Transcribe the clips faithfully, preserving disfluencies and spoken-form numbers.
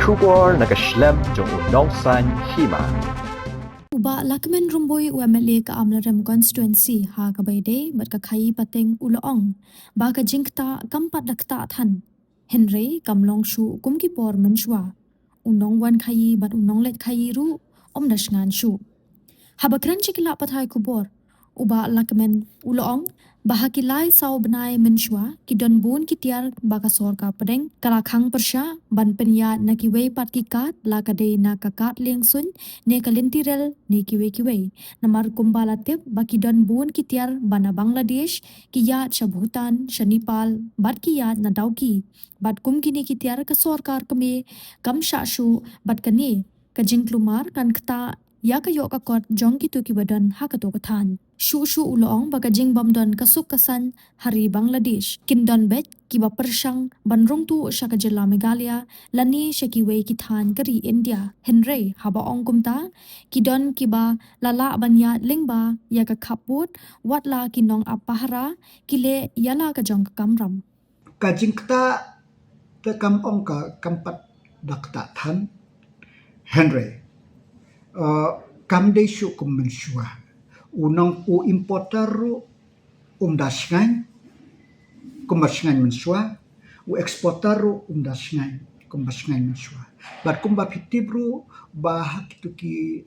Khubor na ka shlem jong u Nongsaiñ Hima. U Bah Lahkmen Rymbui, u M L A ka Amlarem constituency, ha kaba ïadei bad ka khaii pateng u la ong ba ka jingktah kam pat da ktah than, hynrei kam long shuh kum ki por mynshuwa. U nongwan khaii bad u nongleit khaii ruh ym da shngain shuh. Haba kren sha ki lad pathai khubor, u Bah Lahkmen u la ong ba ha ki lai saw bnai mynshuwa ki don bun ki tiar ba ka sorkar pdeng ka la khang pyrshah ban pynïaid na kiwei pat ki kad, la ka dei na ka kad liengsuiñ ne ka lynti rel ne kiwei kiwei. Namar kumba la tip ba ki don bun ki tiar ba na Bangladesh ki ïaid sha Bhutan, sha Nepal bad ki ïaid na Dawki. Bad kum kine ki tiar ka sorkar kmie kam shah shuh bad kane ka jingkulmar kan ktah ïa ka ïoh ka kot jong kito kiba don ha kato ka thaiñ. Shuh shuh u la ong ba ka jingbym don ka suk ka saiñ ha ri Bangladesh, kin don beit kiba pyrshang ban rung tuh sha ka jylla Meghalaya lane sha kiwei ki thaiñ ka ri India. Hynrei haba ong kumta, ki don kiba la lah ban ïaid lyngba ïa ka khappud, wat la ki nongap pahara ki leh ïa la ka jong ka kamram. Ka jingktah te kam ong ka kam pat da ktah than, hynrei, eh, kam dei shuh kum mynshuwa. U nong, u importer ruh um da shngain kum ba shngain mynshuwa, u exporter ruh um da shngain kum ba shngain mynshuwa. Bad kumba phi tip ruh ba ha kito ki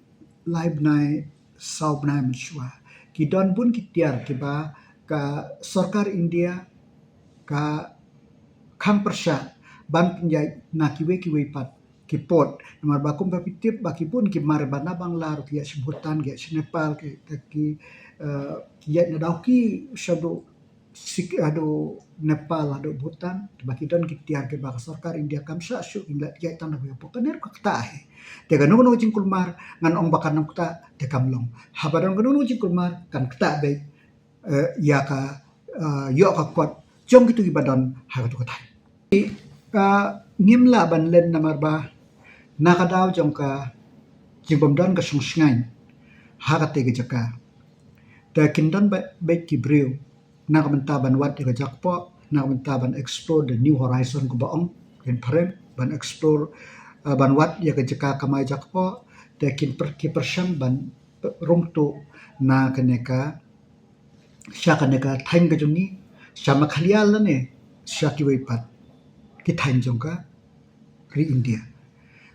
lai bnai saw bnai mynshuwa, ki don bun ki tiar kiba ka sorkar India ka khang pyrshah ban pynïaid na kiwei kiwei pat ki port. Namar ba kumba phi tip ba ki bun ki mar ba na Bangla ruh ki ïaid sha Bhutan, ki ïaid sha Nepal, ki, ki, eh, ki ïaid na Dawki shaduh Sik-, haduh Nepal, haduh Bhutan, ba ki don ki tiar kiba ka sorkar India kam shah shuh kin leh ïaid tang da ka port. Kane ruh ka ktah hi. Te kano kano ka jingkulmar ngan ong ba kan ym ktah, te kam long. Haba don kano kano ka jingkulmar kan ktah beit, eh, ïa ka, eh, ïoh ka kot jong kito kiba don ha kato ka thaiñ. Ka ngim lah ban len namar ba na ka daw jong ka jingbym don ka shong shngain ha kata ka jaka. Te kin don beit, beit ki briew na ka bynta ban wad ïa ka jakpoh, na ka bynta ban explore the new horizon, kumba ong, kin phareng ban explore, eh, ban wad ïa ka jaka kamai jakpoh, te kin pyr-, ki pyrshang ban rung tuh na kane ka sha kane ka thaiñ ka jong ngi, sha Meghalaya lane sha kiwei pat ki thaiñ jong ka ri India.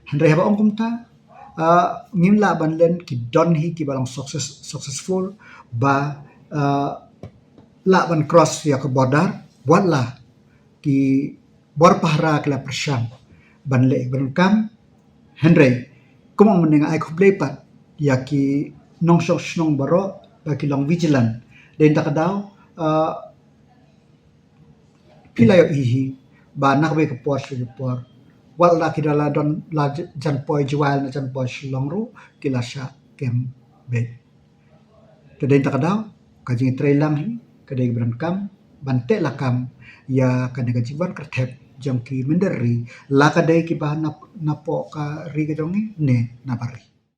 Hynrei haba ong kumta, ah, ngim lah ban len, ki don hi kiba long success, successful ba, ah, lah ban cross ïa ka border, wat la ki bor pahara ki la pyrshang ban leh ban kam, hynrei kum ong mynne nga ai khublei pat ïa ki nongshong shnong baroh ba ki long vigilant. Dei na kata ka daw, ah, phi la ïohi hi ba na kawei ka por sha kawei ka por, wat la ki da la don la jan poi Jowai ne jan poi Shillong ruh, ki la shah kem beit. Te dei na kata ka daw, ka jingtreilang hi ka dei ban kam, ban teh lakam ïa kane ka jingwan kyrthep jong ki mynder ri, la ka dei kiba na, napoh ka ri ka jong ngi ne na bar ri.